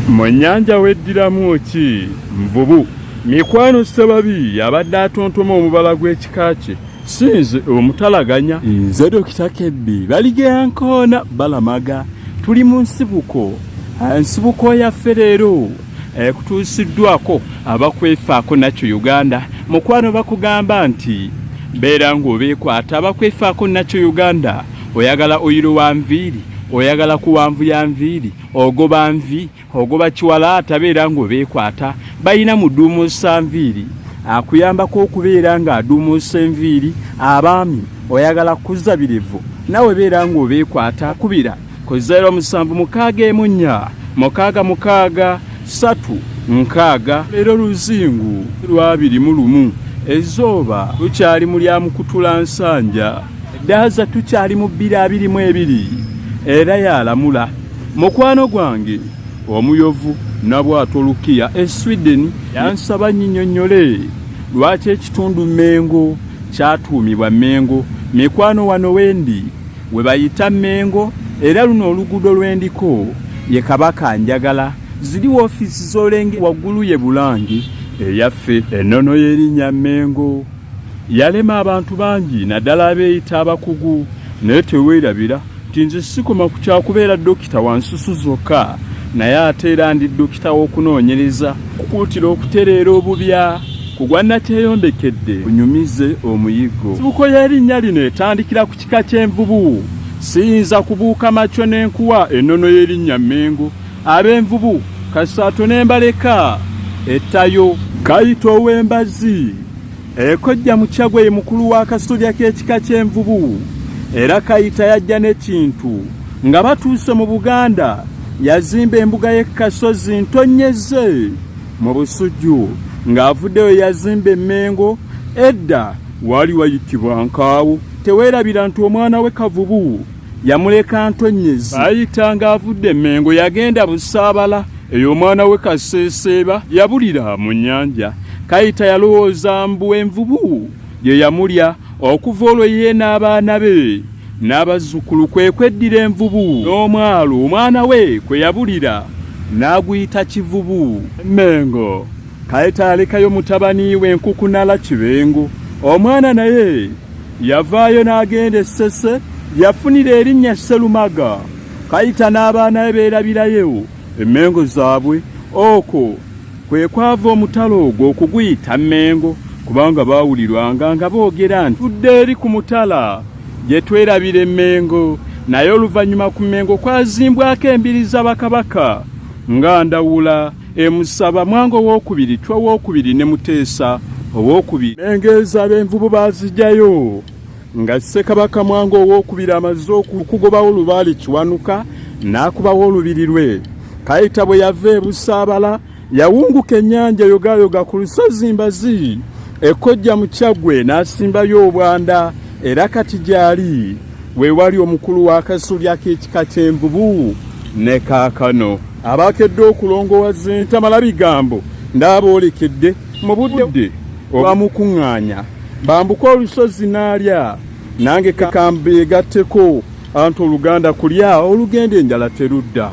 Mu nnyanja weddiramu ki? Nvubu. Mikwano Ssebabi abadde atontoma omubala gw'ekika kye. Si nze omutalaganya. Nze Dokita Kebbi baligera nkoona balamaga. Tuli mu nsibuko. Ensibuko yaffe leero ekutuusiddwako abakwefaako nakyo Uganda. Mukwano bakugamba nti beera ng'obeekwata abakwefaako nakyo Uganda. Oyagala oyiro wa nviiri, oyagala kuwanvu ya nviiri, ogoba nvi, ogoba kiwalaata, beera ng'obeekwata. Balina muduumuusa nviiri akuyambako okubeera ng'aduumuusa enviiri. Abaami oyagala kukuza birevu, nawe beera ng'obeekwata. Kubira ku 0764 66 360. Leero luzingu lwa 21, ezzooba tukyali mu lya mukutula nsanja, eddaaza tukyali mu 2022, era yalamula. Mukwano gwange omuyovu Nabwato Lukiya e Sweden yansaba nnyinyonnyole lwaki ekitundu Mmengo kyatuumibwa Mmengo. Mikwano wano wendi we bayita Mmengo, era luno oluguudo lwendiko ye Kabaka Njagala. Ziri woofiisi z'olenge waggulu ye Bulange eyaffe. Ennono y'erinnya Mmengo yalema abantu bangi naddala abeeyita abakugu, naye teweerabira nti nze sikoma ku kyakubeera dokita wa nsusu zokka, naye ate era ndi dokita w'okunoonyereza kukuutira okutereera obubya ku gwa nakyeyombekedde kunyumize omuyiggo. Nsibuko y'erinnya lino etandikira ku kika ky'envubu. Siyinza kubuuka makyo n'enkuwa ennono y'erinnya Mmengo. Ab'envubu kasaato ne mbaleka ettayo. Kayita ow'embazi ekojja mu Kyagwe ye mukulu w'akasolya k'ekika ky'envubu, era Kayita yajja n'ekintu nga batuuse mu Buganda yazimba embuga y'e Kasozi Ntonyeze mu Busujju. Ng'avuddeyo yazimba Emmengo, edda waali wayitibwa Nkaawo. Teweerabira nti omwana we Kavubu yamuleka Ntonyezi. Kayita ng'avudde Emmengo yagenda Busaabala, eyo omwana we Kaseeseeba yabulira mu nnyanja. Kayita yalowooza mbu envubu ye yamulya. Okuva olwo ye n'abaana be n'abazzukulu kwe kweddira envubu, n'omwalo omwana we kwe yabulira n'aguyita Kivubu. Mmengo Kayita alekayo mutabani we Nkukunala Kibengo. Omwana naye yavaayo n'agenda e Ssese, yafunira erinnya Sserumaga. Kayita n'abaana be beerabirayo emmengo zaabwe. Okwo kwe kwava omutala ogwo okuguyita Mmengo, kubanga baawulirwanga nga boogera nti tudde eri ku mutala gye twerabira emmengo. Naye oluvannyuma ku Mmengo kwazimbwako embiri za bakabaka nga Ndawula, Emusaba, Mwanga owokubiri, Chwa owokubiri ne Muteesa owokubiri. Mmengo ezo ab'envubu baazigyayo nga Ssekabaka Mwanga owokubiri amaze okugobawo Lubaale Kiwanuka n'akubawo olubiri lwe. Kayita bwe yava e Busaabala yawunguka ennyanja yogayoga ku lusozi Mbazi ekojja mu Kyaggwe n'asimbayo obwanda, era kati gy'ali we wali omukulu w'akasolya k'ekika ky'envubu ne kaakano. Abakedde okulongowaza entamala bigambo ndaboolekedde mu budde obamukuŋŋaanya bambuke olusozi n'alya, nange kambeegatteko anti oluganda kulya olugenda enjala terudda.